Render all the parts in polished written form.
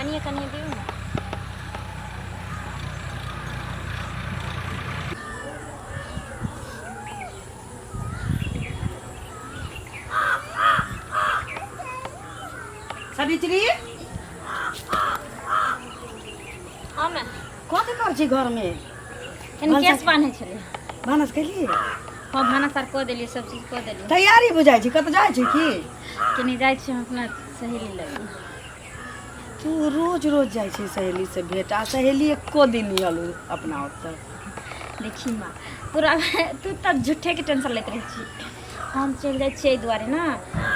कनिए कनिए दियौ ने। सवित्री। हम कथी कर छी घरमे? कनि केस बान्है छलियै। भानस केलियै? हँ, भानस आर कऽ देलियै, सब चीज कऽ देलियै। तैयारी बुझाइ छी, कतऽ जाइ छी की? कनि जाइ छी हम अपना सहेली लग। तू रोज रोज जाइ छी सहेली से भेंट, आ सहेली एको दिन नहि आयल अपना ओतऽ। देखी माँ, तोरा तू तऽ झूठेके टेंशन लैत रहै छी। हम चलि जाइ छियै एहि दुआरे ने,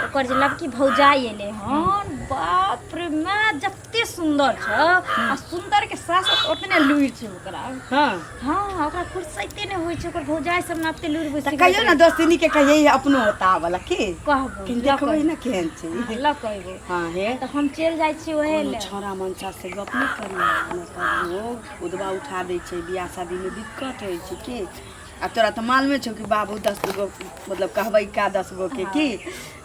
ओकर जे लड़की भौजाइ एलै हन, बाप रे माय, जते सुन्दर छौ आ सुन्दरके साथ साथ ओतने लुरि छै ओकरा। हँ, ओकरा फुर्सते नहि होइ छै। ओकर भौजाइ सब ने एते लुरि तऽ बुझि। कहियो ने दोस्तिनी के कहियै अपनो ओतऽ आबऽ की। कहबो। कनि देखबै ने केहन छै। लऽ कहबो। हँ हे। तऽ हम चलि जाइ छियै ओहे कोनो लए। छौड़ा मनसा से गप नहि करियै ने, करियो उदबा उठा दै छै, बियाह शादीमे दिक्कत होइ छै की। आ तोरा तऽ मालूमे छौ कि बाबू 10 गो, मतलब कहबै का 10 गो के की,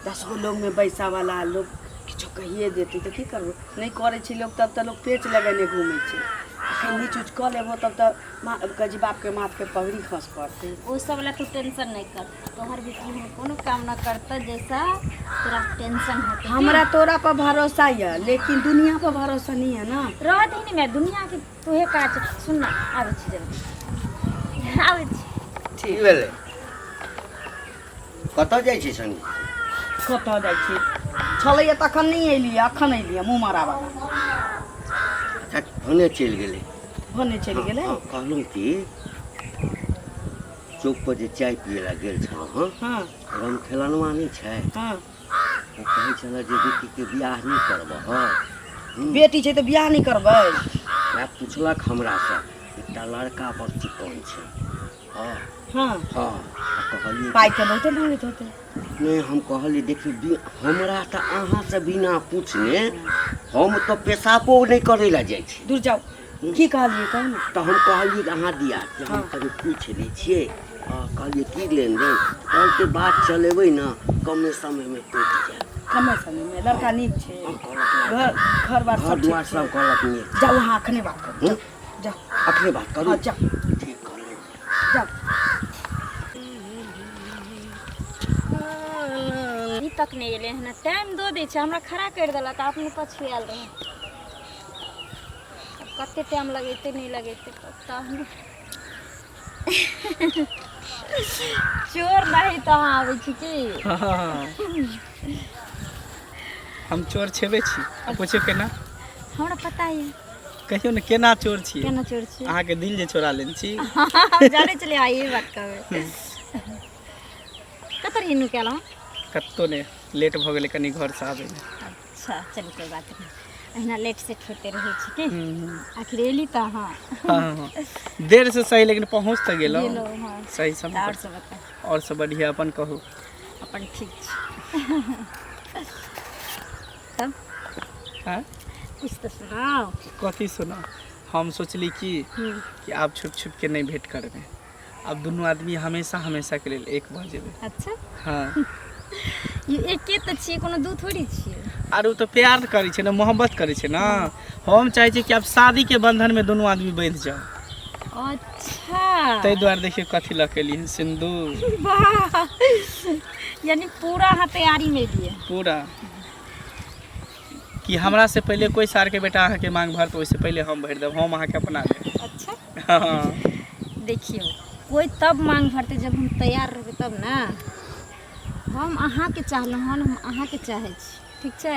10 गो लोगमे बैसावला लोग किछो कहिए देतै तऽ की करबै? नहि करै छै लोक तब तऽ लोक पेच लगेने घूमै छै। एखन नीच उच कऽ लेबो तब तऽ माँ कहै छै बापके माथके पगड़ी खस पड़तै। ओ सब लए तू टेंशन नहि कर। तोहर बेटी हम कोनो काम न करतौ जैसा तोरा टेंशन होतै की? हमरा तोरा पर भरोसा यऽ, लेकिन दुनिया पर भरोसा नहीं है ना। रह दही ने मैं दुनिया के, तोहे काज। सुन ना, आबै छी, जल्दी आबै छी। ठीक। की भेलै? कतऽ जाइ छी संगी? कतऽ जाइ छी छलैया तखन नहि एलियै, अखन एलियै मुँह मारावला। अच्छा, भने चलि गेलै। भने चलि गेलै। हँ, कहलहुँ कि चौक पर जे चाय पियै लए गेल छलहुँ हँ, राम खेलनवा नहि छै? ओ कहै छलै जे बेटीके बियाह नहि करबह। बेटी छै तऽ बियाह नहि करबै? वएह पुछलक हमरासँ, एकटा लड़का बड़ चिकन छै। हँ। हँ, आ कहलियै पाइ तऽ बहुते मांगैत होतै। नहि, हम कहलियै देखियौ, हमरा तऽ अहाँसँ बिना पूछने हम तऽ पेशाबो नहि करै लए जाइ छी। दूर जाउ, की कहलियै कहू ने। तऽ हम कहलियै जे अहाँ दिया कि हम कनि पूछि लै छियै। हँ, कहलियै की लेनदेन? कहलकै बात चलेबै ने, कमे समयमे टूटि जायत। कमे समयमे? लड़का नीक छै? हम कहलक घर घर बार घर सब दुआर ठीक सब छै? कहलक नीक छै। जाउ अहाँ, अखने बात करू। हूँ? जाउ। अखने बात करू? हँ, जाउ। ठीक कहलहुँ। जाउ। अभी तक नहि एलै हन। टाइम दऽ दै छै, हमरा खड़ा करि देलक आ अपने पछुआयल रहै। आब कते टाइम लगेतै नहि लगेतै पता नहि। चोर नहीं तऽ अहाँ आबै छी की? हँ, हम चोर छेबे छी। आ पूछू केना? हमरा पता यऽ। कहियौ ने, केना चोर छी? केना चोर छी? अहाँके दिल जे चोरा लेने छी। हम जानै छलियै अहाँ ई बात कहबै। कतऽ रही नुकायल अहाँ? कतहु नहि, लेट भऽ गेलै कनि घरसँ आबैमे। अच्छा चलू, कोइ बात नहि, अहिना लेट सेट होते रहै छै की। आखिर एली तऽ अहाँ। हँ, देर से सही, लेकिन पहुँच तऽ गेलहुँ। गेलहुँ, हँ। सही तऽ समय आओर पर। सब बताउ। आओर सब बढ़िआँ, अपन कहू। अपन ठीक छै। तब आँय? कुछ तऽ सुनाउ। कथी सुनाउ? हम सोचली कि कि आब छुप छुप के नहि भेंट करबै, आब दुनू आदमी हमेशा हमेशाके लेल एक भऽ जेबै। अच्छा। हँ। ई एके तऽ छियै, कोनो दू थोड़ी छियै। आर ओ तऽ प्यार करै छै ने, मोहब्बत करै छै ने। हम चाहै छियै कि आब शादीके बंधनमे दुनू आदमी बंधि जाउ। अच्छा। ताहि दुआरे देखियौ कथी लऽ के एलियै हन, सिन्दूर। वाह, यानी पूरा अहाँ तैयारी में एलियै। पूरा कि हमरा से पहिले कोइ सारके बेटा अहाँके मांग भरत, ओहिसँ पहिले हम भरि देब, हम अहाँके अपना लेब। अच्छा। हँ। देखियौ, कोइ तब मांग भरतै जब हम तैयार रहबै तब ने। हम अहाँके चाहलहुँ हन, हम अहाँके चाहै छी, ठीक छै?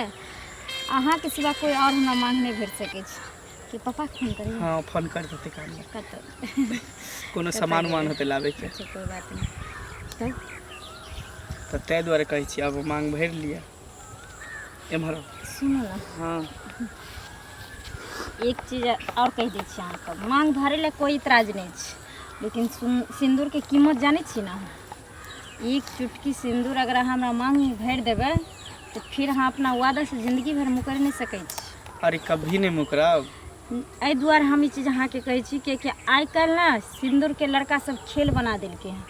अहाँके सिवा कोइ आओर हमरा मांग नहि भरि सकै छै। कि पापाके फोन करियै? हँ, फोन कर देतै काम। कतऽ? कोनो कतऽ सामान उमान गेलै? होतै लाबैके। अच्छा, कोइ बात नहि। तब तऽ ताहि दुआरे कहै छी, आब मांग भरि लिअ, एम्हर आउ। सुनू ने। हँ। एक चीज आओर कहि दै छी अहाँके, मांग भरै लए कोइ इतराज नहि छै, लेकिन सिन्दूरके कीमत जानै छी ने अहाँ? एक चुटकी सिन्दूर अगर अहाँ हमरा मांग भरि देबै तऽ फिर अहाँ अपना वादासँ जिन्दगी भरि मुकरि नहि सकै छी। अरे, कभी नहि मुकरब। एहि दुआरे हम ई चीज अहाँके कहै छी, किएकि आइ काल्हि ने सिन्दूरके लड़का सब खेल बना देलकै हँ।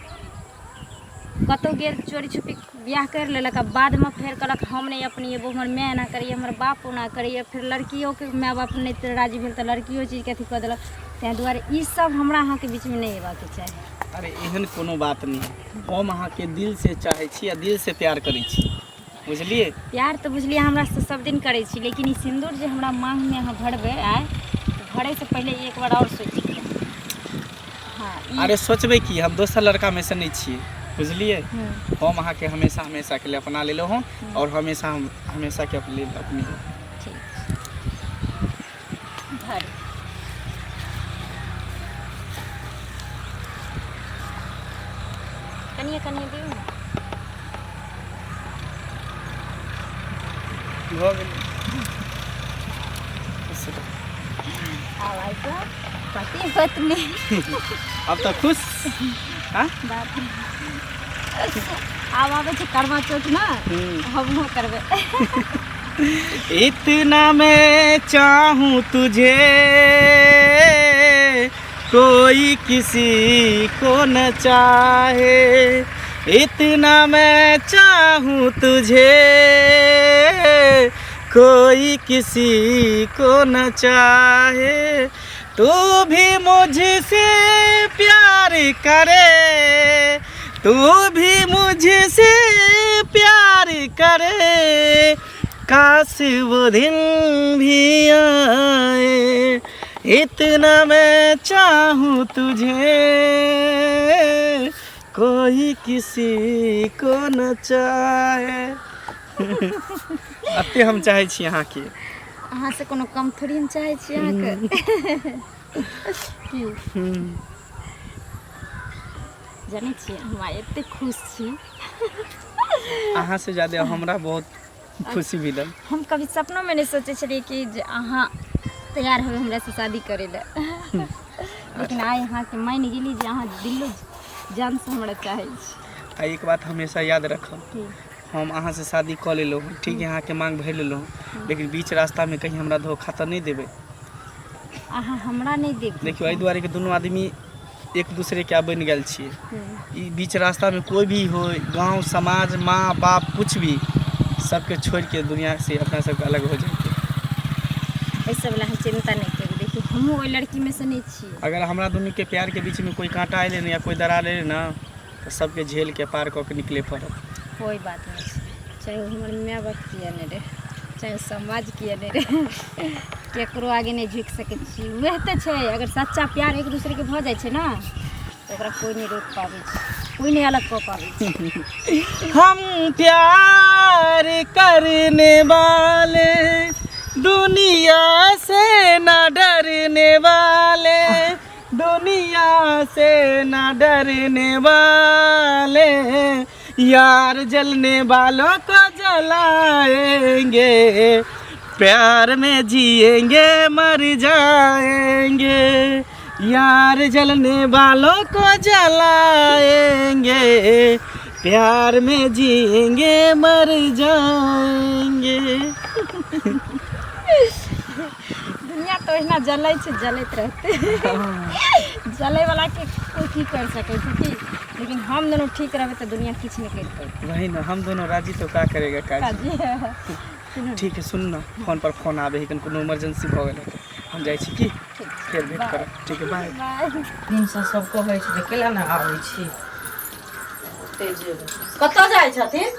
कतहु गेल चोरी छुपी बियाह करि लेलक आ बादमे फेर कहलक हम नहि अपनेबो, हमर माय एना करैए, हमर बाप ओना करैए। फेर लड़कियोके माय बाप नहि राजी भेल तऽ लड़कियो चीजके अथी कऽ देलक। ताहि दुआरे ई सब हमरा अहाँके बीचमे नहि अयबाक चाही। अरे एहन कोनो बात नहि है, हम अहाँके दिल से चाहै छी आ दिल से प्यार करै छी, बुझलियै? प्यार तऽ बुझलियै हमरा से सब दिन करै छी, लेकिन ई सिन्दूर जे हमरा माँगमे अहाँ भरबै आइ, तऽ भरैसँ पहिले एक बार आओर सोचि लिअ। हाँ। अरे सोचबै की, हम दोसर लड़कामे से नहि छियै, बुझलियै? हम अहाँके हमेशा हमेशाके लिए अपना लेलहुँ हँ आओर हमेशा हम हमेशाके अपने अपने। ठीक भर कनिए कनिए दियौ ने। भऽ गेलै। आब आइ तऽ पति पत्नी। अब तऽ खुश। हाँ? बाप रे। आब आबै छै कर्मा चौथ ने, हमहूँ करबै। इतना मैं चाहूँ तुझे, कोई किसी को न चाहे। इतना मैं चाहूँ तुझे, कोई किसी को न चाहे। तू भी मुझसे प्यार करे, तू भी मुझसे प्यार करे, काश वो दिन भी आए। इतना मैं चाहूँ तुझे, कोई किसी को न चाहे। एते हम चाहै छी अहाँके। अहाँ से कोनो कम थोड़ी हम चाहै छी अहाँके की। जानै छियै, हम आइ एते खुश छी। अहाँ से ज्यादा हमरा बहुत खुशी मिलल। हम कभी सपनोमे नहि सोचै छलियै कि जे अहाँ तैयार होबै हमरा से शादी करै लए, लेकिन आइ अहाँके मानि गेली जे अहाँ दिलो जानसँ हमरा चाहै छी। आ एक बात हमेशा याद रखब। की? हम अहाँसँ शादी कऽ लेलहुँ हँ, ठीक है, अहाँके मांग भरि लेलहुँ हँ, लेकिन बीच रास्तामे कहीं हमरा धोखा तऽ नहि देबै? अहाँ हमरा नहि देब। देखियौ, एहि दुआरे कि दुनू आदमी एक दूसरेके आब बनि गेल छियै। ई बीच रास्तामे कोइ भी हो, गाँव समाज, माँ बाप, कुछ भी, सबके छोड़िके दुनिया से अपना सबके अलग हो जाइके। एहि सब लए अहाँ चिन्ता नहि करू। देखियौ, हमहूँ ओहि लड़कीमे से नहि छियै। अगर हमरा दुनूके प्यारके बीचमे कोइ काँटा अयलै ने या कोइ दरार अयलै ने, तऽ सबके झेलके पार कऽ के निकले पड़त। कोइ बात नहि छै, चाहे ओ हमर माय बाप किए नहि रहै, चाहे समाज किए नहि रहै, केकरो आगे नहि झुकि सकै छी। उएह तऽ छै, अगर सच्चा प्यार एक दूसरेके भऽ जाइ छै ने, तऽ ओकरा कोइ नहि रोकि पाबै छै, कोइ नहि अलग कऽ पाबै छै। हम प्यार करने वाले, दुनिया से न डरने वाले, दुनिया से न डरने वाले, यार जलने वालों को जलाएंगे, प्यार में जिएंगे मर जाएंगे, यार जलने वालों को जलाएंगे, प्यार में जिएंगे मर जाएंगे। दुनिया तऽ ओहिना जलै छै, जलैत रहतै। जलैवलाके कोइ की करि सकै छै की? लेकिन हम दुनू ठीक रहबै तऽ दुनिया किछु नहि करि पयतै। वही ना, हम दोनों राजी तो का करेगा काज। काजी। ठीक है, सुन ना, फोन पर फोन आबे है, कोनो इमरजेंसी भऽ गेल हेतै। हम जाइ छी की, फेर भेंट करब। ठीक है, बाय। बाय। दिनसँ सब कहै छै जे केला ने आबै छी। ओतै जेबै। कतऽ जाइ छथिन?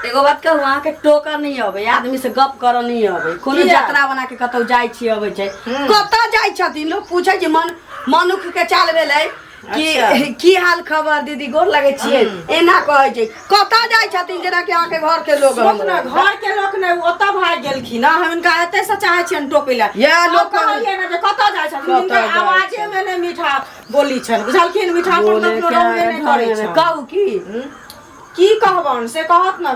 एगो बात कहू, अहाँके टोकऽ नहि अबै, आदमी से गप करऽ नहि अबै। कोनो किया? यात्रा बना के कतौ जाइ छी अबै छै, कतऽ जाइ छथिन लोक पूछै छै। मन मनुख के चाल भेलै कि अच्छा। की हाल खबर दीदी, गोर लगै छियै, एना कहै छै। कतऽ जाइ छथिन जेनाकि अहाँके घर के लोग। सोच ने, घर के लोक नहि, ओतऽ भागि गेलखिन हँ। हम हिनका एतै से चाहै छियनि टोकै लए। इएह हम लोक कहलियै ने जे कतऽ जाइ छथिन। कतऽ हिनकर जाइ आवाजे मे नहि मीठा बोली छनि, बुझलखिन? मीठा पर बोले कखनो के रहबे नहि करै घरे मे। छनि। कहू की की कहबनि से कहत ने।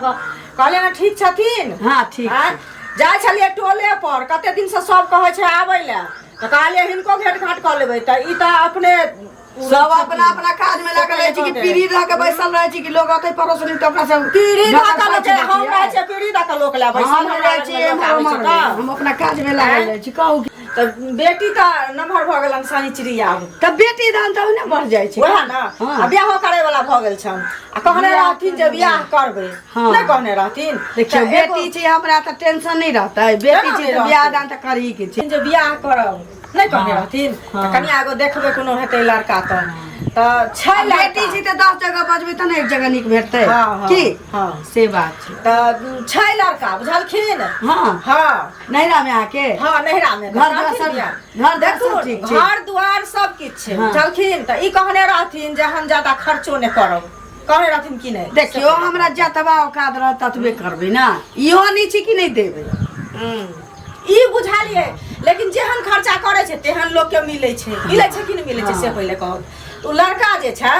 कहलियै ने ठीक छथिन? हाँ, ठीक। आँय? जाइ छलियै टोले पर, कते दिन से सब कहै छै आबै लए, तऽ कहलियै हिनको भेंट घाट कऽ लेबै, तऽ ई तऽ अपने सब अपना अपना काज में लागल रहै छी कि पीढ़ी रह के बैसल रहै छी कि लोग अतै पड़ोस नहीं तऽ अपना सब पीढ़ी दऽ कऽ लोक बात हम रहै छियै, पीढ़ी दऽ कऽ लोक लए बैसल, हम हमरा रहै लगमे छी लोक आबै एम्हर छै उम्हर तऽ हम अपना काज में लागल रहै छी। कहू की? तऽ बेटी तऽ नमहर भऽ गेलनि शनिचरी आब। तऽ बेटी दान तऽ ओहिना बढ़ जाइ छै। वएह ने। हँ। आ बियाहो करे वाला भऽ गेल छनि आ कहने रहथिन जे बियाह करबै। हँ। नहि कहने रहथिन? देखियौ, तऽ एगो बेटी छै, हमरा तऽ टेंशन नहि रहतै। बेटी केना छै नहि तऽ बियाह रहतै? दान तऽ करही के छै। जे बियाह करब नहि कहने रहथिन? हँ। तऽ कनिया एगो देखबै, कोनो हेतै लड़का तऽ छै आ लड़का। बेटी छै तऽ 10 जगह बजबै तऽ ने एक जगह नीक भेटतै। हँ, हँ, की हँ। से बात छै। तऽ छै लड़का, बुझलखिन? हँ। हँ। नैहरा मे अहाँके? हँ, नैहरा मे। घर दुआर रहथिन सब बियाह। घर दुआर देखू, सब ठीक छै? घर दुआर सब किछु छै। हँ। बुझलखिन? तऽ ई कहने रहथिन जे हम ज्यादा खर्चो नहि करब, कहने रहथिन कि नहि? देखियौ, हमरा जतबा औकात रहत ततबे करबै ने, इहो नहि छै कि नहि देबै। ई बुझलियै, लेकिन जेहन खर्चा करै छै तेहन लोकके मिलै छै। मिलै छै कि नहि मिलै छै से पहिले कहू। ओ लड़का जे छै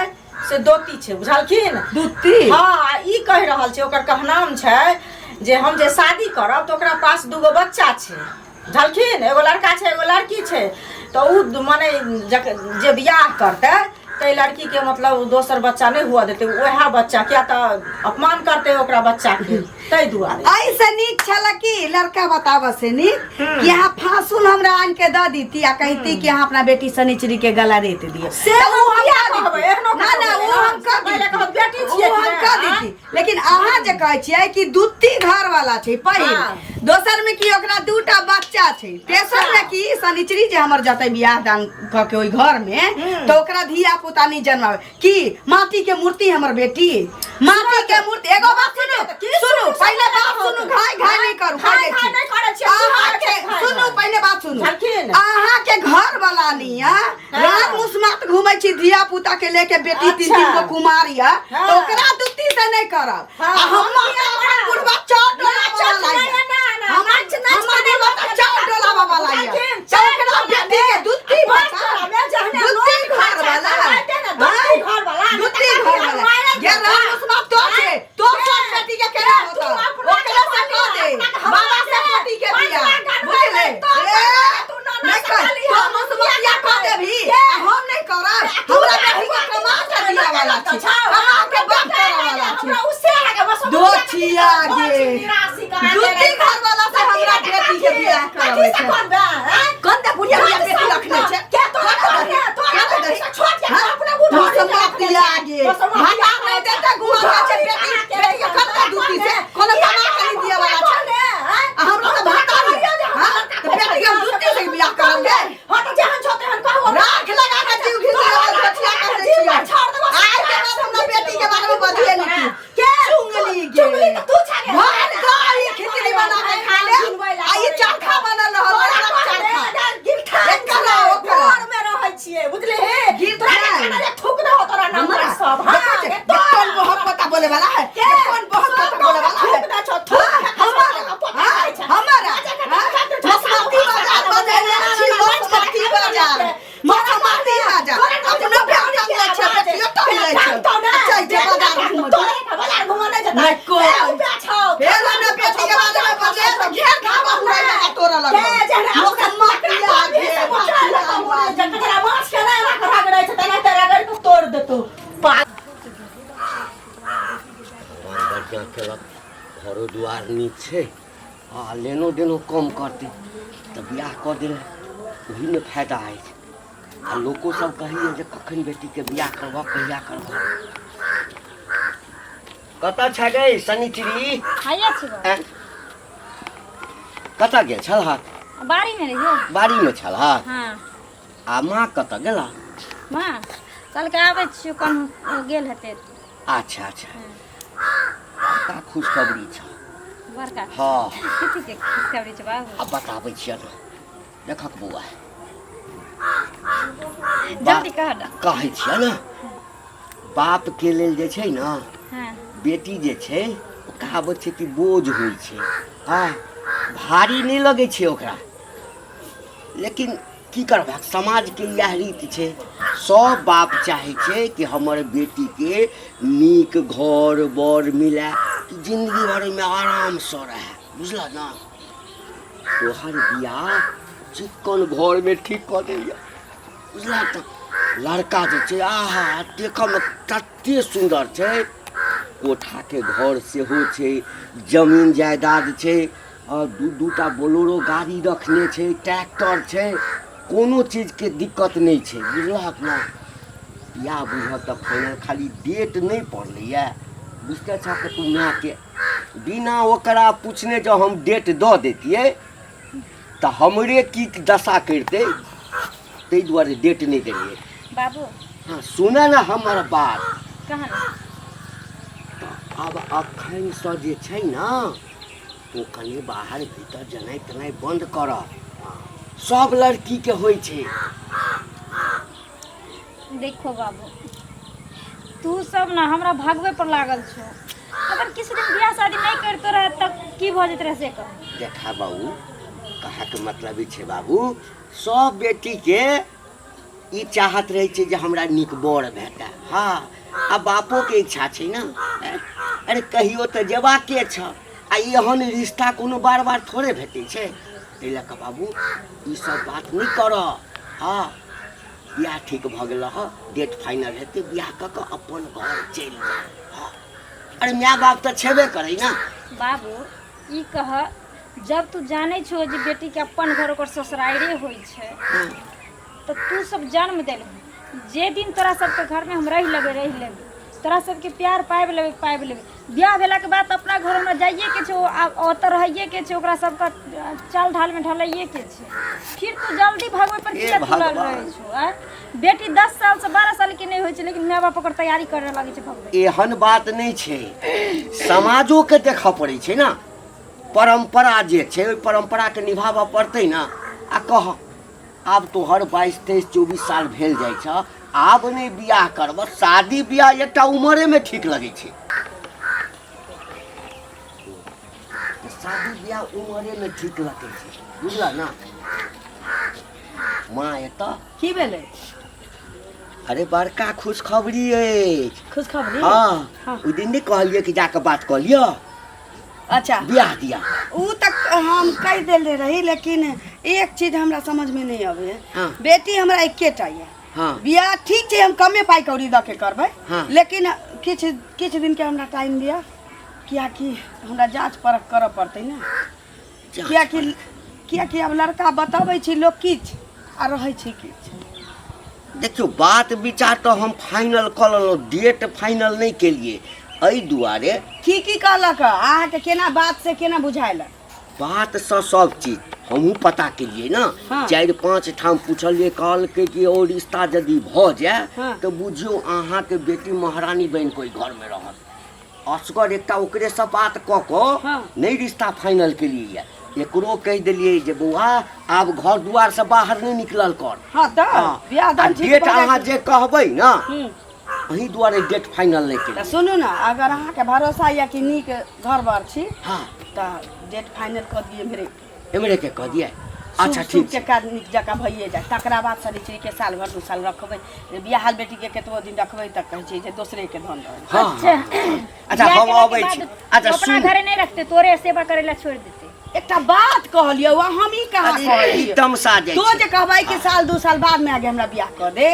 से दोती छै, बुझलखिन? दूती? हँ, आ ई कहि रहल छै, ओकर कहनाम छै जे हम जे शादी करब तऽ ओकरा पास दूगो बच्चा छै, बुझलखिन? एगो लड़का छै, एगो लड़की छै। तऽ ओ मने जे बियाह करतै ताहि लड़कीके मतलब दोसर बच्चा नहि हुअ देतै, उएह बच्चा, किया तऽ अपमान करतै ओकरा बच्चाके, ताहि दुआरे। एहिसँ नीक छल कि लड़का बताबऽ से नीक कि अहाँ फांसुल हमरा आनि के दऽ दीती आ कहती कि अहाँ अपना बेटी शनिचरी के गला रेत दिअ। से तऽ हम ओ हम किया कऽ कहबै? दीती। एहनो ना ना, कहबै, ओ हम कऽ पहिले दीती। कहब बेटी छियै ओ कि हम नहि, कऽ आँय? दीती, लेकिन अहाँ जे कहै छियै कि दूती घर वाला छै पहिल, दोसर में कि ओकरा दूटा बच्चा छै, तेसर में कि शनिचरी जे हमर जतै बियाह दान कऽ के ओहि घर में तऽ ओकरा धिया पुता नहि जन्मावे कि माटी के मूर्ति हमर बेटी, माटी के मूर्ति। एगो बात सुनू, की सुनू, सुनू? पहिले बात सुनू, घाय घाय नहि करू। घाय कहि दै घाय छी। नहि करै छियै, की अहाँके करै छियै घाय सुनू, घाय? पहिले बात सुनू। झलखिन। अहाँके घर वाला निया रात मुसमात घूमै छी धिया पुता के लेके, बेटी तीन तीन गो कुमार या, तऽ ओकरा दुत्ती से नहि करब। हँ, आ हम हम किया अपन करब? बुढ़वा चार डोला नाच, वाला नाच, या। ना, ना, हमर नाच, नाच, हमर नाच, बुढ़वा तऽ नाच, चार डोला वाला या। झलखिन, तऽ चार ओकरा डोला बेटी के मे, दुत्ती पाँच बता टोला मे जहने दुत्ती लोन घर खर्चा वाला। करैते ने, दुत्ती घर वाला, नहि दुत्ती तऽ घर कथी वाला मारल गे जेतै? राम उसमा तो छै तो के? सब बेटी के केना के? होता? तू अपना ओकरा से के कह दे अपना के बाबा से हवा पोती के पाँच बियाह लाख गनबै बुझले तो ए, तू ना नहीं कर सकली तो हम मसमतिया कह देबही के? आ हम नहीं करब। हमरा बेटी के कमा के दिया वाला छै, कमा के बाप करे वाला छै। हमरा उससे आगे बस दो छिया गे दूती घर वाला से हमरा बेटी के बियाह करबै छै। कोन दे बुढ़िया बुढ़िया बेटी रखने छै? के तोरा कोन दे? तोरा कोन दे? बेटी से छोट के हाँ? अपने बुढ़ा मसमतिया गे भाता नहीं देते घुमा छै बेटी, बेटी के कत्ते दूती से कोनो कमा के नहीं दिया वाला छै आ हमरा तऽ भाता नहीं। हाँ? तऽ बेटी के हम दूती से बियाह करब गे। राख लगा के जीव घिस लगा के कर दै छियै। आइ के बाद हमरा बेटी के बारे में बजिए नहीं तू। चुंगली गे घर दही खिचड़ी बना के खा ले आ ई चरखा बनल रहल चरखा एकरा ओकरा हमरा देखै छै, ये कौन बहुत पता बोले वाला है, ये कौन बहुत पता बोले वाला है? हाँ, हमारा, हाँ, हमारा, हाँ, मसमती बाजार बजेने छी, मसमती बाजार, मसमती बाजार। अपनो भेल टंगले छै, बेटियो टंगले छै। अच्छा, ई जे बाजार घूमऽ दे। नहि कोइ। फेर हमरा बेटी के बारे में बजे तऽ घेर खाबा हुए लगा तोरा लगल। मसमती आगे, तोड़ देतो। भगवान बढ़िआँ केलक, घरो दुआर नीक छै आ लेनो देनो कम करतै तऽ बियाह कऽ देलै, ओहीमे फायदा अछि। आ लोको सब कहैए जे कखन बेटीके बियाह करबह, कहिया करबह, कतऽ छै गे शनिचरी? हैया छी बा। आँय? कतऽ गेल छलहक? बाड़ी में रहियै। बाड़ीमे छलहक? हाँ। आ माँ कतऽ गेला? माँ कहलकै आबै छियौ, कन गेल हेतै। अच्छा अच्छा, बड़का खुशखबरी छ। बड़का? हँ। कथी के खुशखबरी छै बाबू? आ बताबै छियै ने, देखक बौआ। जल्दी कह ने। कहै छियै ने, बापके लेल जे छै ने बेटी जे छै, ओ कहावत छै कि बोझ होइ छै। हँ, भारी नहि लगै छै ओकरा, लेकिन की करबाक, समाजके इएह रीत छै। सब बाप चाहै छै कि हमर बेटीके नीक घर बर मिलए कि जिन्दगी भर ओहिमे आरामसँ रहए, बुझलह ने? तोहर बियाह चिक्कन घरमे ठीक कऽ देलियै, बुझलह? तऽ लड़का जे छै, आहा, देखऽमे तते सुन्दर छै, कोठाके घर सेहो छै, जमीन जायदाद छै। आ दू दूटा बोलेरो गाड़ी रखने छै, ट्रैक्टर छै, कोनो चीजके दिक्कत नहि छै, बुझलहक ने। बियाह बुझह तऽ फाइनल, खाली डेट नहि पड़लैए। बुझते छह कि तू मायके बिना ओकरा पूछने जँ हम डेट दऽ दैतियै तऽ हमरे की दशा करितै, ताहि दुआरे डेट नहि देलियै। बाबू हँ, सुनऽ ने हमर बात। कहाँ ने? तऽ आब अखनसँ जे छै ने, ओ कनि बाहर भीतर जेनाइ तेनाइ बन्द करऽ। सब लड़कीके होइ छै। देखो बाबू, तू सब ना हमरा भगवे पर लागल छो। अगर किसी दिन बियाह शादी नहीं करते रहे तब की भऽ जेत रहे से कह। देखा बाबू, कहाके मतलब ई छै बाबू, सब बेटीके ई चाहत रहै छै जे हमरा नीक बर भेटए। हँ, आ बापोके इच्छा छै ने। अरे कहियो तऽ जेबाके छ, आ एहन रिश्ता कोनो बार बार थोड़े भेटै छै। ताहि लऽ कऽ बाबू ई सब बात नहि करऽ। हँ, बियाह ठीक भऽ गेल हँ, डेट फाइनल हेतै, बियाह कऽ कऽ अपन घर चलि जाउ। हँ, अरे माय बाप तऽ छेबे करै ने। बाबू ई कह, जब तू जानै छो जे बेटीके अपन घर ओकर ससुराइरे होइ छै, तऽ तू सब जन्म देलहु, जे दिन तोरा सबके घरमे हम रहि लेबै रहि लेबै, तोरा सबके प्यार पाबि लेबै पाबि लेबै, बियाह भेलाके बाद तऽ अपना घर हमरा जाइएके छै, ओ ओतऽ रहैएके छै, ओकरा सबके चाल ढालमे ढलैएके छै, फिर तू जल्दी भगबै पर हे किया तुलल भगवान। रहै छौ? आँय, बेटी 10 सालसँ 12 सालके नहि होइ छै, लेकिन माय बाप ओकर तैयारी करऽ लगै छै भगबै। एहन बात नहि छै, समाजोके देखऽ पड़ै छै ने, परम्परा जे छै ओहि परम्पराके निभाबऽ पड़तै ने। आ कह, आब तोहर 22 23 24 साल भेल जाइ छह, आब नहि बियाह करबह? शादी बियाह एकटा उमरेमे ठीक लगै छै, तऽ शादी बियाह उमरेमे ठीक लगै छै, बुझलह ने। माँ एतऽ की भेलै? अरे बड़का खुशखबरी अछि। खुशखबरी? हँ। हँ। ओहि दिन नहि कहलियै कि जाकऽ बात कऽ लिअ? अच्छा, बियाह दिया। उ तक हम कहि देले रही, लेकिन एक चीज हमरा समझ में नहीं आवे। हाँ। बेटी हमरा एकेटा ये। बियाह ठीक छै, हम कमे पाइ कौड़ी दऽ के करबै। हाँ। लेकिन किछु किछु दिन के हमरा टाइम दिअ, कियाकि हमरा जाँच परख करऽ पड़तै ने। जाँच। कियाकि कियाकि आब लड़का बतबै छै लोक किछु आ रहै छै किछु। देखियौ, बात विचार तऽ हम फाइनल कऽ लेलहुँ, डेट फाइनल नहि केलियै एहि दुआरे। की की कहलक अहाँके, केना बात से केना बुझायल? बातसँ सब चीज हमहूँ पता केलियै ने। हाँ। 4-5 ठाम पुछलियै, कहलकै कि ओ रिश्ता यदि भऽ जाय हाँ। तऽ बुझियौ अहाँके बेटी महारानी बनि कऽ ओहि घरमे रहत असगर। एकटा ओकरेसँ बात कऽ कऽ हाँ। नहि रिश्ता फाइनल केलियै, एकरो कहि देलियै जे बौआ, आब घर दुआरसँ बाहर नहि निकलल कर। हँ तऽ हँ, बियाह आ दान ठीक डेट भऽ जाइ अहाँ छै। जे कहबै ने, हूँ। अही दुआरे डेट फाइनल नहि तऽ केलियै। सुनू ने, अगर अहाँके भरोसा यऽ कि नीक घर बर छी, हँ, तऽ डेट फाइनल कऽ दियै मेरे। एमरे के कऽ दियै? अच्छा, शुभ ठीक के छै। काज नीक जकाँ भइए जाय, तकरा बाद शनिचरी के साल भर 2 साल रखबै। बियाहल बेटीके कतबो दिन रखबै तऽ कहै छै जे दोसरे के धन रहै। हँ। अच्छा। हँ, अच्छा, बियाह हम केला के अबै बाद छी। अच्छा, अपना सुन। घरे नहीं रखते, तोरे सेवा करे ला छोड़ देते। एकटा बात कहलियौ, आ हम ई कहाँ अरे कहै ई छियौ? तमसा जाइ तो छै। जे कहबै कि साल 2 साल बादमे आगे हमरा बियाह कऽ दे,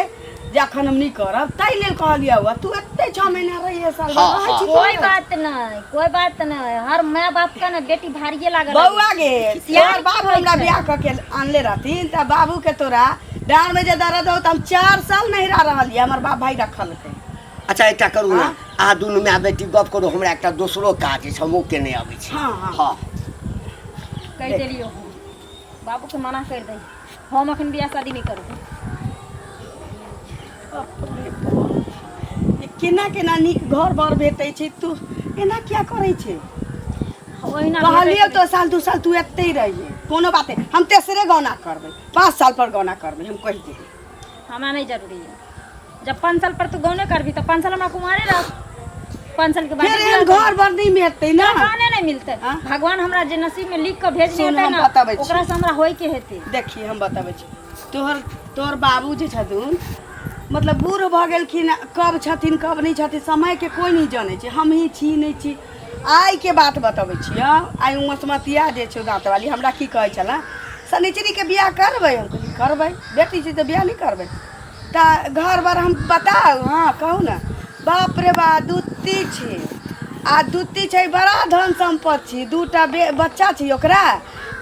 जे अखन हम नहि करब, ताहि लेल कहलियौ। आ तू एते 6 महीना रहिए साल भर हाँ, रहै हाँ। छी। कोई बात नहीं, कोई बात नहीं, हर माँ बाप का ना बेटी भारिये लागल। बौआ गे, सियार तोहर बाबू की हमरा होइ छै? बियाह कऽ के आनले रहथिन तऽ बाबू के तोरा डाँड़ में जे दर्द हो तऽ हम 4 साल नहिरा रहलियै, हमर बाप भाई रखलकै। अच्छा, एकटा करू ने, अहाँ दुनू माय बेटी गप करू, हमरा एकटा दोसरो काज अछि, हम ओ केने अबै छी। हाँ, हाँ। हँ। कहि देलियो हम, बाबू के मना कर दही, हम अखन बियाह शादी नहीं करबै। बाप रे बाप। ई केना केना नीक घर बर भेटै छै, तू एना किया करै छै? ओहिना। कहलियौ तो साल 2 साल तू एते रहिए, कोनो बात नहि, हम तेसरे गौना करबै, 5 साल पर गौना करबै, हम कहि देबै। हमरा नहीं जरूरी है। जब 5 साल पर तू गौने करबी तो 5 साल हमरा कुमारे रह, 5 साल के बाद फेर एहन घर बर नहि भेटतै ने। गाने नहीं मिलते। हाँ? भगवान हमरा जे नसीब में लिख के भेजने सुन, हेतै हम ना, बताबै छी। ओकरा से हमरा होय के हेतै। देखी, हम बताबै छी, तोहर तोहर बाबू जे छथुन, मतलब बूढ़ भऽ गेलखिन, कब छथिन कब नहि छथिन समयके कोइ नहि जनै छै, हमही छी नहि छी। आइके बात बतबै छियौ, आइ मसमतिया जे छौ दाँतवाली, हमरा की कहै छलै, शनिचरीके बियाह करबै? हम कहलियै करबै, बेटी छै तऽ बियाह नहि करबै? तऽ घर बर हम बताउ? हँ, कहू ने। बाप रे बा, दूती छै। आ दूती छै बड़ा धन सम्पत्ति छै, दूटा बच्चा छै ओकरा।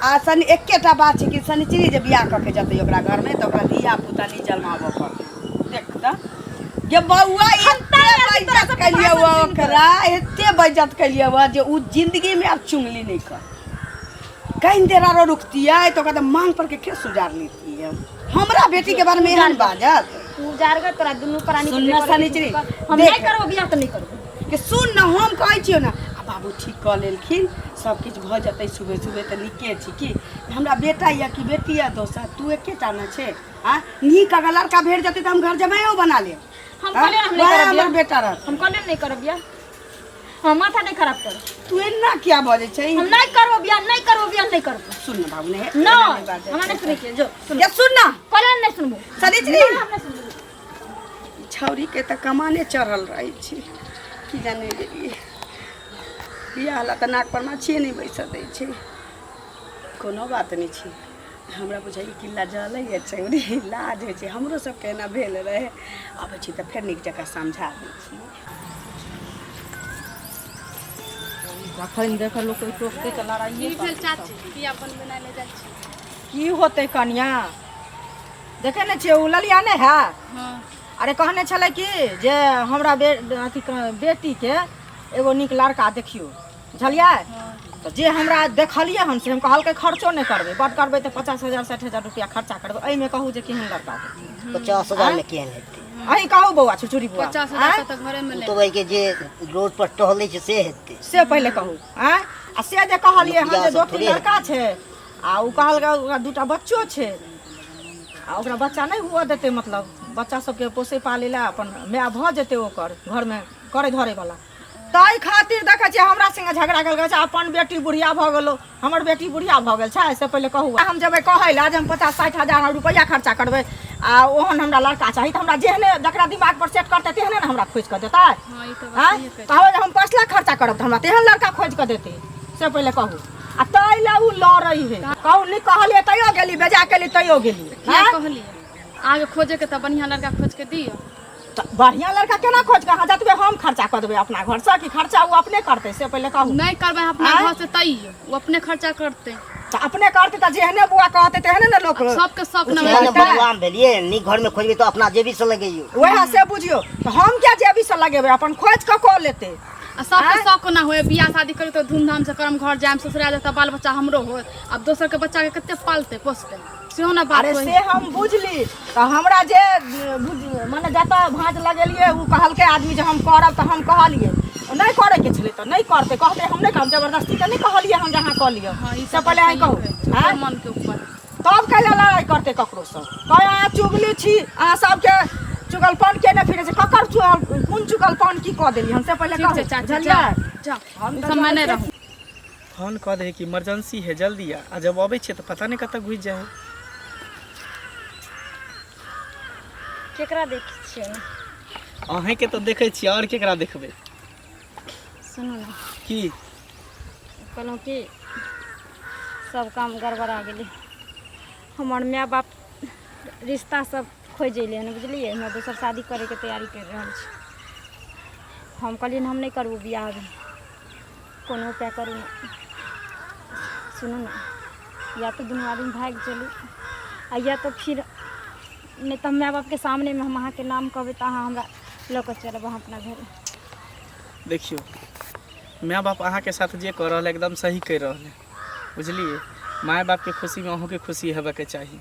आ शनि एकेटा बात छै कि शनिचरी जे बियाह कऽ के जेतै ओकरा घरमे तऽ ओकरा धिया पुता नहि जन्माबऽ पड़तै। देख तऽ गे बौआ, एते बेइज्जत केलियै ओकरा, एते बेइज्जत केलियै जे ओ जिंदगीमे आब चुगली नहि कर। कहीं देर आरो रुकतियै तऽ ओकरा तऽ मांग पर के केस उजार लेतियै। हमरा बेटी के बारे में एहन बाजत? तू उजारगर तोरा दुनू प्राणी के सुन जे ना करे के शनिचरी, से कर। हम देख। नहीं करबो बियाह तऽ नहीं करबो। के सुन न, हम कहै छियौ ने, आ बाबू ठीक कऽ लेलखिन, सब किछु भऽ जेतै सुबह सुबह तऽ नीके छै। की हमरा बेटा यऽ कि बेटी यऽ दोसर? तू एकेटा ने छै। आँ, नीक अगर लड़का भेट जेतै तऽ हम घर जमाइयो बना लेब। हम आँ? कहलियै हम नहीं वएह करब हमर बियाह। बेटा रहत। हम कहलियै नहीं करब बियाह, हम माथा नहीं खराब कर। तू एना किया बजै छै? हम नहीं करबो बियाह, नहीं करबो बियाह, नहीं करबो। सुन न बाबू, नहीं न एना नहि बाजै। हमरा नहीं सुनै के, जो सुन। ये सुन न। कहलियै नहीं सुनबो। सनिचरी। हम नहीं सुनबो। छौरी के तऽ कमाने चढ़ल रहै छै, की जाने गेलियै। बियाह ला तऽ नाक पर माछिए नहि बैसऽ दै छै। कोनो बात नहि छै, हमरा बुझाइए कि लजलैए छौरी, लाज होइ छै। हमरो सबके एना भेल रहै। अबै छी तऽ फेर नीक जकाँ समझा दै छी। जखन देख लोक टोकतै तऽ लड़ाइए। की भेल चाची, की अपन बनाय जाइ छी? की होतै कनिया, देखै नहि छियै ओ ललिया नहि है? हँ। अरे कहने छलै कि जे हमरा बे अथी बेटीके एगो नीक लड़का देखियौ, बुझलियै? तऽ जे हमरा देखलियै हन से हम कहलकै खर्चो नहि करबै, बड करबै तऽ 50,000 60,000 रुपया खर्चा करबै। एहिमे कहू जे केहन लड़का हेतै? 50,000 मे केहन हेतै? अहीं कहू बौआ, छुछुरी बौआ। 50,000 आँय? तऽ घरेमे ओ ले तऽ ओहिके जे रोड पर टहलै छै से हेतै। से पहिले कहू। आँय, आ से जे कहलियै हन रुपया जे सब दो तीन थोड़े लड़का छै, आ ओ कहलकै ओकरा दूटा बच्चो छै, आ ओकरा बच्चा नहि हुअ देतै, मतलब बच्चा सबके पोसै पालै लए अपन माय भऽ जेतै ओकर घरमे करै धरैवला। ताहि खातिर देखै छियै हमरा संगे झगड़ा केलकै छै। अपन बेटी बुढ़िया भऽ गेलो, हमर बेटी बुढ़िया भऽ गेल छै, से पहिले कहू। हम जेबै कहै लए जे हम 50-60 हजार रुपैआ खर्चा करबै आ ओहन हमरा लड़का चाही, तऽ हमरा जेहने जकरा दिमाग पर सेट करतै तेहने ने हमरा खोजि कऽ देतै। हँ, ई तऽ बात आँय सहिए कहै। कहबै जे हम 5 लाख खर्चा करब तऽ हमरा तेहन लड़का खोजि कऽ देतै, से पहिले कहू। आ ताहि लए ओ लड़ै है। कहू, नीक कहलियै तैयो गेली, बेजा केली तैयो गेली। किया आँय? कहलियै आगे खोजेके तऽ बढ़िआँ लड़का खोजके दियौ। तऽ बढ़िआँ लड़का केना खोज कऽ अहाँ जतबे हम खर्चा कऽ देबै अपना घरसँ कि खर्चा ओ अपने करतै, से पहिले कहू। नहि करबै अपना आँय? घर से तैयो ओ अपने खर्चा करतै। तऽ अपने करतै तऽ जेहने बुआ कहतै तेहने ने लोक। सबके शौक न सेहे ने होय। बरुआमे भेलियै, नीक घरमे खोजबै तऽ अपना जेबीसँ लगैयौ। वएह से बुझियौ, तऽ हम किया जेबीसँ लगेबै? अपन खोज कऽ कऽ लेतै। आ सबके आँय? शौक ना होय। बियाह शादी करू तऽ धूमधाम से करम, घर जायब, ससुराल जायब तऽ बाल बच्चा हमरो होत। आब दोसर के बच्चा के कते पालतै पोसतै, सेहो ने बात अरे होय। से हम बुझली, तऽ हमरा जे मने जतऽ भाँज लगेलियै ओ कहलकै आदमी जे हम करब, तऽ हम कहलियै नहि करैके छलै तऽ नहि करतै, कहतै हम नहि करब। जबरदस्ती तऽ नहि कहलियै हम जे अहाँ कऽ लिअ। हँ, ई से पहिले अहीं कहू। कहू आँय? मन के ऊपर। तब कैला लड़ाइ करतै ककरोसँ? कहै अहाँ चुगली छी, अहाँ सबके चुगलपन केने फिरै छै। ककर चुगल, कोन चुगलपन की कऽ देलियै हम, से पहिले ठीक कहू। छै चाची। बुझलियै? जाउ जाउ। हम ओ तऽ सबमे नहि जाइते रहू। फोन कऽ दै कि इमरजेंसी है, जल्दी आ। आ जब अबै छियै तऽ पता नहि कतऽ घुसि जाइ है। केकरा देखै छियै? अहीँके तऽ देखै छियै, आओर केकरा देखबै? सुनू ने। की? कहलहुँ कि सब काम गड़बड़ा गेलै। हमर माय बाप रिश्ता सब खोजि अयलै हन, बुझलियै? हमरा दोसर शादी करैके तैयारी करि रहल छै। हम कहलियै हम नहि करबो बियाह अभी, कोनो उपाय करू ने। सुनू ने, या तऽ दुनू आदमी भागि चलू आ या तऽ फिर नहि तऽ माय बापके सामनेमे हम अहाँके नाम कहबै तऽ अहाँ हमरा लऽ कऽ चलब अहाँ अपना घर। देखियौ, माय बाप अहाँके साथ जे कऽ रहल है एकदम सही करि रहल है, बुझलियै? माय बापके खुशीमे अहूँके खुशी हेबाके चाही।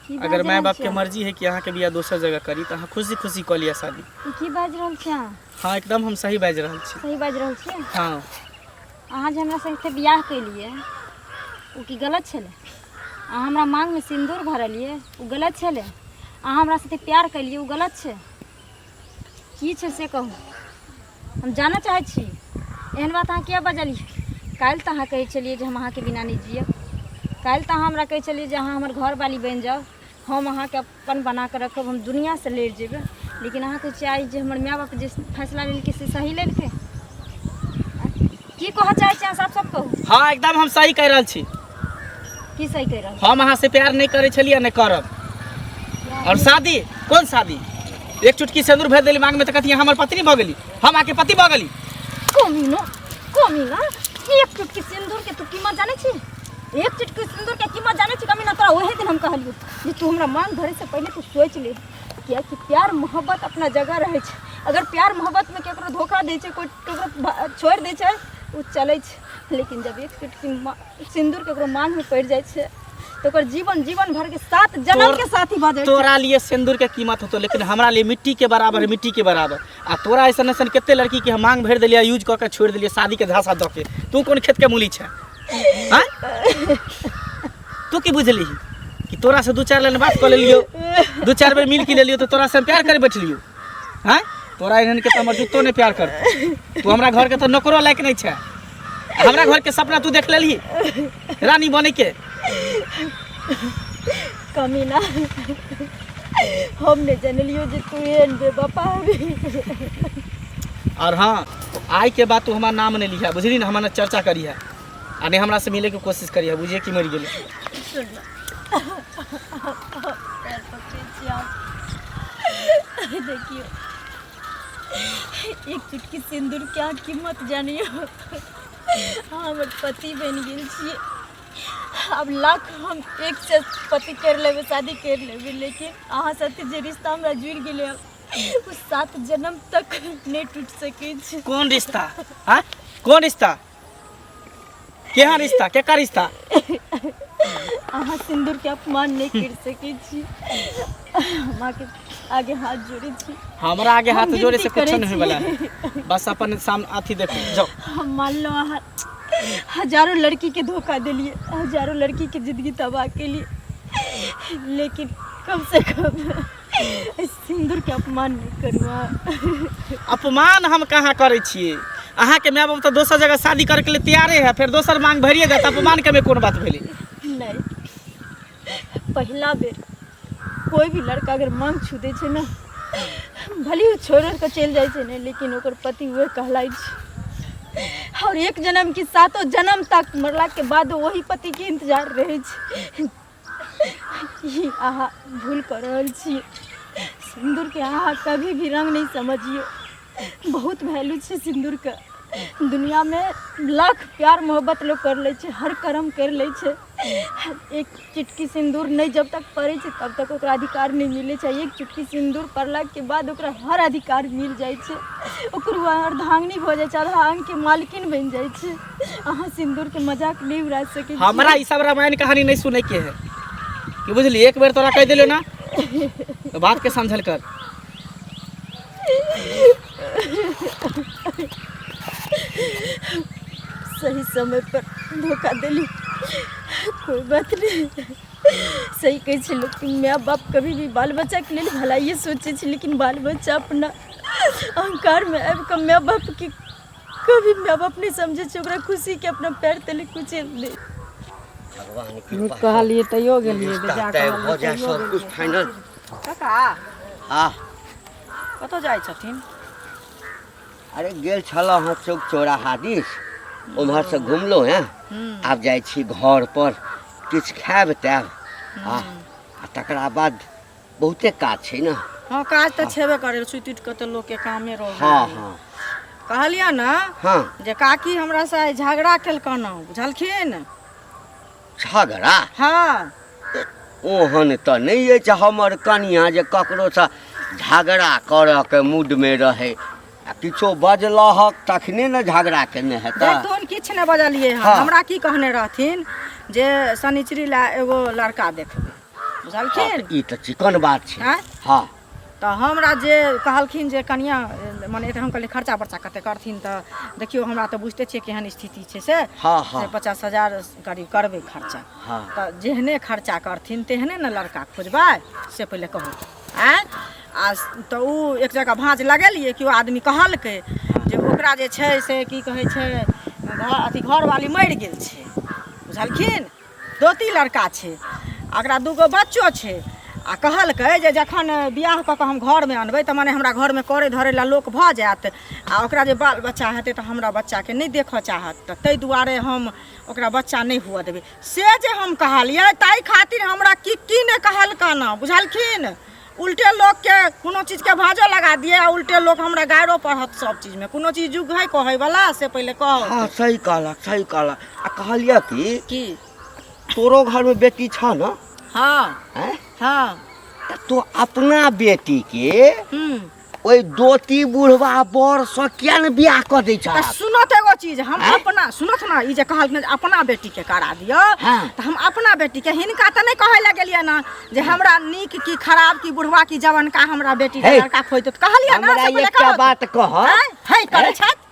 की अगर बाजि माय रहल बापके छियै? मर्जी है कि अहाँके बियाह दोसर जगह करी, तऽ अहाँ खुशी खुशी कऽ लिअ शादी। ई की बाजि रहल छियै अहाँ? हँ, एकदम हम सही बाजि रहल छी। सही बाजि रहल छियै? हँ। अहाँ जे हमरा संगे बियाह केलियै ओ की गलत छलै? अहाँ हमरा माँगमे सिन्दूर भरलियै ओ गलत छलै? अहाँ हमरा साथे प्यार केलियै ओ गलत छै? की छै से कहू, हम जानऽ चाहै छी। एहन बात अहाँ किया बजलियै? काल्हि तऽ अहाँ कहै छलियै जे हम अहाँके बिना नहि जियब। काल्हि तऽ अहाँ हमरा कहै छलियै जे अहाँ हमर घरवाली बनि जाउ, हम अहाँके अपन बना कऽ रखब, हम दुनिआँसँ लड़ि जेबै। लेकिन अहाँ कहै छियै आइ जे हमर माय बाप जे फैसला लेलकै से सही लेलकै? की कहऽ चाहै छी अहाँ? साफ साफ कहू। हँ, एकदम हम सही कहि रहल छी। की सही कहि रहल? हम अहाँ से प्यार नहि करै छलियै, नहि करब। और शादी, कोन शादी? एक चुटकी सिंदूर भरि देली मांग में तऽ कथी अहाँ हमर पत्नी भऽ गेली, हम अहाँके पति भऽ गेली? कमीना कमीना, एक चुटकी सिंदूर के तू कीमत जाने छी? एक चुटकी सिंदूर के कीमत जाने छी कमीना? तोरा ओहे दिन हम कहलियो जे तू हमरा मांग भरे से पहले तू सोच ले, कियाकि प्यार मोहब्बत अपना जगह रहै छै। अगर प्यार मोहब्बत में केकरो धोखा दै छै, कोई केकरो छोड़ि दै छै, ओ चलै छै। लेकिन जब एक चुटकी सिंदूर केकरो मांग में पड़ि जाइ छै तऽ ओकर जीवन जीवन भर के सात जन्म के साथी भऽ जाइ छै। तोरा लिए सिंदूर के कीमत होतो, लेकिन हमरा लिए मिट्टी के बराबर है, मिट्टी के बराबर। आ तोरा ऐसन ऐसन कते लड़की के हम मांग भरि देलियै, यूज कऽ के छोड़ि देलियै शादी के झांसा दऽ के। तू कोन खेत के मूली छै? आँय? तू की बुझलिही कि तोरा से दू चारि लाइन बात कऽ लेलियो, दू चारि बेर मिल के लेलियो तऽ तोरा से हम प्यार करे बैठलियो? आँय? तोरा एहन के तऽ हमर जूतो नहि प्यार करतौ। तू हमरा घर के तऽ नौकरो लायक नहि छै। हमरा घर के सपना तू देख लेलही रानी बने के? कमीना, हम नहि जनलियो जे तू एहन बेवफा हबी। और हाँ, आइ के बाद तू हमार नाम नहीं लिखा, बुझली ना? हमार ना चर्चा करी है आ नहीं हमरा से मिले के कोशिश करी है, बुझिए कि मर गेली। सुन ना, पैर पकड़ै छी हम। देखियौ, एक चुटकी सिंदूर क्या कीमत जानियो। हमर पति बनि गेल छियै। आब लाख हम एक से पति कर लेबै, शादी कर लेबै, लेकिन अहाँ साथे जे रिश्ता हमरा जुड़ि गेलै ओ सात जन्म तक नहि टूटि सकै छै। कोन रिश्ता? हाँ, कोन रिश्ता? केहन रिश्ता? केकर रिश्ता? अहाँ सिंदूर के अपमान नहि कर सकै छी। हम अहाँके आगे हाथ जोड़ै छी। हमरा आगे हाथ हम जोड़े से विनती कुछ करै नहीं होने वाला छी। है। बस अपन सामने अथी देखो, जाओ। हम मानलहुँ अहाँ हजारों लड़की के धोखा देलिए, हजारों लड़की के जिंदगी तबाह केलिए, लेकिन कम से कम सिंदूर के अपमान नहीं करू अहाँ। अपमान हम कहाँ करै छियै? अहाँके माय बाप तऽ दोसर जगह शादी करैके लिए तैयारे है, फेर दोसर मांग भरिए देत, अपमान के में कोन बात भेलै? नहीं, पहिला बेर कोई भी लड़का अगर मांग छू दै छै ने, भले ओ छोड़ि कऽ चलि जाइ छै ने, लेकिन ओकर पति उहे कहलाइ छै। और एक जन्म की सातो जन्म तक मरला के बाद वही पति के इंतजार रहै छै। ई अहाँ भूल कऽ रहल छी। सिन्दूर के अहाँ कभी भी रंग नहीं समझियौ। बहुत वैल्यू छै सिन्दूर के दुनिया में। लाख प्यार मोहब्बत लोग कर लै छै, हर कर्म कर लै छै, एक चुटकी सिन्दूर नहि जब तक पड़ै छै तब तक ओकरा अधिकार नहि मिलै छै। एक चुटकी सिन्दूर पड़लाके बाद ओकरा हर अधिकार मिल जाइ छै। ओकर ओ अर्धांगिनी भऽ जाइ छै, आधा अंगके मालकिन बनि जाइ छै। अहाँ सिन्दूरके मजाक नहि उड़ा सकै छी। हमरा ई सब रामायण कहानी नहीं सुनै के है कि बुझली? एक बेर तोरा कह दिलो ना तो बात के समझल कर। सही समय पर धोखा देली, कोई बात नहीं। सही कहै छै लोक कि माय बाप कभी भी बाल बच्चाके लेल भलाइए सोचै छै, लेकिन बाल बच्चा अपना अहंकारमे आबि कऽ माय बापके कभी माय बाप नहि समझै छै, ओकरा खुशीके अपना पैर तले कुचैल दै। भगवान नीक कृपा कहलियै तैयो गेलियै। रिश्ता बेजा तय कहलियै भऽ जाए तैयो सब कुछ गेलियै। फाइनल। काका, हाँ। कतऽ जाइ छथिन? अरे गेल छलहुँ हँ चौक चौराहा दिस, उम्हरसँ घुमलहुँ हेँ, आब जाइ छी घर पर, किछु खायब तायब आ तकरा बाद बहुते काज छै ने। हँ, काज तऽ छेबे करै, सुति उठि कऽ तऽ लोकके कामे रहै। हँ हँ। कहलियै ने हँ जे काकी हमरा से आइ झगड़ा केलकन हँ, बुझलखिन? झगड़ा? हँ। ओहन तऽ नहि अछि हमर कनियाँ जे ककरोसँ झगड़ा करऽके मूडमे रहै। आ किछो बजलहक तखने ने झगड़ा केने हेतै। देखथुन, किछु नहि बजलियै हँ। हँ। हमरा की कहने रहथिन जे शनिचरी लए एगो लड़का देखबै, बुझलखिन? ई तऽ चिकन बात छै। आँय? हँ। तऽ हमरा जे कहलखिन जे कनिया मने हम कहलियै खर्चा बर्चा कते करथिन, तऽ देखियौ हमरा तऽ बुझिते छियै केहन स्थिति छै से। हँ हँ। से 50,000 करीब करबै खर्चा। हँ। तऽ जेहने खर्चा करथिन तेहने ने लड़का खोजबै, से पहिले कहू। आँय, आ तऽ ओ एक जगह भाँज लगेलियै कि ओ आदमी कहलकै जे ओकरा जे छै से की कहै छै घर अथी घरवाली मरि गेल छै, बुझलखिन? दोती लड़का छै आ ओकरा दूगो बच्चो छै। आ कहलकै जे जखन बियाह कऽ कऽ हम घरमे अनबै तऽ मने हमरा घरमे करै धरै लए लोक भऽ जायत, आ ओकरा जे बाल बच्चा हेतै तऽ हमरा बच्चाके नहि देखऽ चाहत, तऽ ताहि दुआरे हम ओकरा बच्चा नहि हुअ देबै। से जे हम कहलियै ताहि खातिर हमरा की की नहि कहलकनि, बुझलखिन? उल्टे लोकके कोनो चीजके भाँजो लगा दिए आ उल्टे लोक हमरा गाइरो पढ़त सब चीजमे कोनो चीज युग है कहैवला से पहिले कहो। हँ, सही कहलक, सही कहलक। आ कहलियै कि की तोरो घरमे बेटी छ ने? हँ। आँय? हँ। तऽ तो अपना बेटी के ओहि दोती बुढ़वा बर से किया ने बियाह कऽ दै तऽ छ? सुनत एगो चीज हम आँय? अपना सुनत ने, ई जे कहलखिन जे अपना बेटी के करा दियौ। हँ। तऽ हम अपना बेटी के हिनका तऽ नहि कहै लए गेलियै ने जे हमरा नीक की खराब की बुढ़वा की जवनका हमरा बेटी के हे, लड़का खोजतै, तऽ कहलियै ने हमरा से पहिले एकटा कहत। बात कह। आँय? हे करै आँय? छथि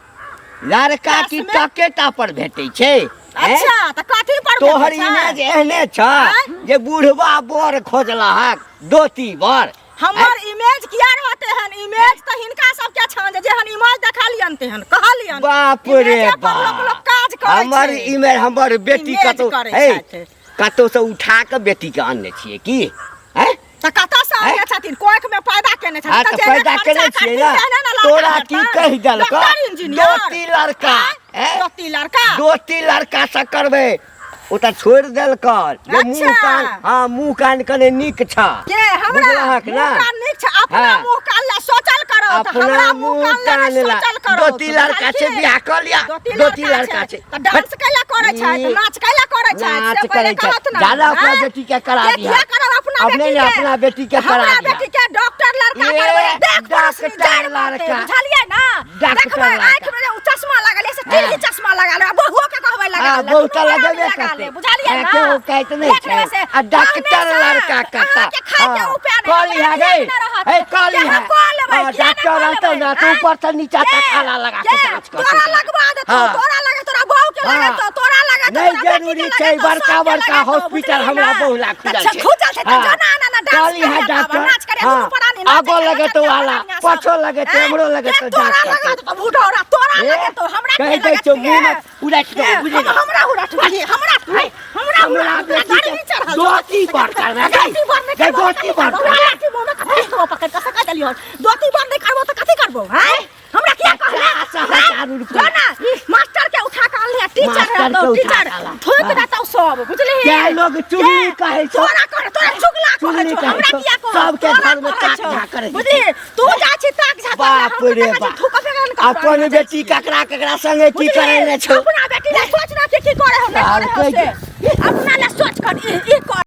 लड़का की क्लासमे? टकेटा पर भेटै छै? आँय? अच्छा, तऽ कथी पर तोहर भेटै छै? इमेज एहने छ आँय? जे बुढ़वा बर खोजलहक, दोती बर। हमर इमेज किया रहते हन? इमेज तऽ हिनका सबके छन जे जेहन इमेज देखलियन तेहन कहलियन। बाप रे इमेजे पर लोक बाप, लोक काज करै हमर छै। इमेज, हमर बेटी इमेज कतौ करै हे छथि। कतौ से उठा के बेटी के आनने छियै की? हैं? तऽ कतऽ से आनने हैं? छथिन? कोख में पैदा केने छथिन। हाँ, तऽ तऽ जेहने पैदा खर्चा केने छियै करथिन ने। तेहने ने लड़का तोरा की हेतनि। कहि देलकौ? Doctor, engineer. दोती लड़का, आँय? हैं? दोती लड़का। दोती लड़का से करबै, ओ तऽ छोड़ि देलकन जे मुँह अच्छा। कान, हँ, मुँह कान कने नीक छ। के हमरा बुझलहक मुँह ने? कान नीक छै? अपना हाँ। मुँह कान ला सोचल करो तऽ अपना हमरा मुँह मुँह कान ला कान नहि ला सोचल करो। दोती लड़का छै, बियाह कऽ लिअ। दोती लड़का छै। तऽ डांस कैला करै छै? तऽ ई नाच कैला करै छै? नाच से पहिले करै छै। कहत ने। ज्यादा अपना आँय? बेटी के करा के दिहऽ। किया करब अपना अपने बेटी ने के? अपना बेटी के करा हमरा दिहऽ। बेटी के डॉक्टर लड़का ए, करबै। देख डॉक्टर पड़ोसनी जड़ि मारतै, लड़का। बुझलियै ने? डॉक्टर देखबै लड़का। आँखि में जे उ चश्मा लागल है, से टिल्ही चश्मा लगा ले। बहुओ के कहबै लगा हाँ, ले, बहुत दुनू लगेबे आदमी लगा करतै। ले, बुझलियै हाँ, ना? केओ कहैत नहि देख छै। लेबै से। आ डॉक्टर कहने लड़का से कता। अहाँके खाय के हाँ, उपाय नहि, कहली हमरा है गे। नीक नहि रहत। हे, कहली के हम है। कऽ लेबै, हाँ, किया नहि डॉक्टर कऽ रहतौ लेबै, ने, तू आँय? ऊपर से नीचा के? तक आला लगा के के? जाँच करतौ तोरा तोरा। लगवा देतौ, हाँ। तोरा लगे, तोरा बहू के हाँ। लगेतौ, तोरा लगेतौ, नहि तोरा बेटी जरूरी के छै, लगेतौ, बड़का सबके बड़का लगेतौ, हॉस्पिटल बुझलियै हमरा ना? बहुला खुजल अच्छा, छै। खुजल छै तऽ हाँ। जो ना, ना, ना, डांस कहली है करिया बाबा, डॉक्टर। नाच करिया, हाँ। दुनू प्राणी नाचै आगो छै, लगेतौ नाचै छै, आला, बढ़िआँ सब। पाछो लगेतौ, आँय? हमरो लगेतौ, के तोरा जाँच करतौ। लगेतौ, भुडौरा, तोरा ए, लगेतौ, हमरा कहि के दै छौ, लगेतौ? मुँह मे उड़ैत के? दौ, बुझली ने? हमरा उड़ैत दही, हमरा तू, हमरा हमरा उड़ैत बेटी दही, के गर्मी चढ़ल छौ। दोती पर करबै, गै। दोती पर नहि गै, करबो, दोती पर कथी करबो? लाठी मुँह मे कथी देबो, पकड़ि कऽ सका देलियौ। दोती पर नहि करबो तऽ कथी करबो? आँय? हमरा किया कहले? 50,000 रुपया। जो ना, मास्टर के उठा के अनले, टीचर मास्टर रहतौ, के उठा टीचर के अनला। थोपि हाँ। देतौ सब, बुझलिही? क्या लोग चुगली के? कहै छौ? तोरा कहै, तोरा चुगला कहै चुगली छौ, कहै हमरा छौ। किया कहै? सबके तोरा घरमे कहै ताक छौ। झाँक करै छै। बुझलिही? तू जाइ छी ताक झाँक करै लए, बाप हम तऽ रे देखै छी बाप। थूक फेकल कपड़ा अपन लगा जाइ बेटी छी। ककरा ककरा संगे की बुझलिही? करेने छौ? अपना बेटी लए सोच ना कि की करे हो, नहि करे हो कहलकै से। अपना लए सोच कर, ई ई कर।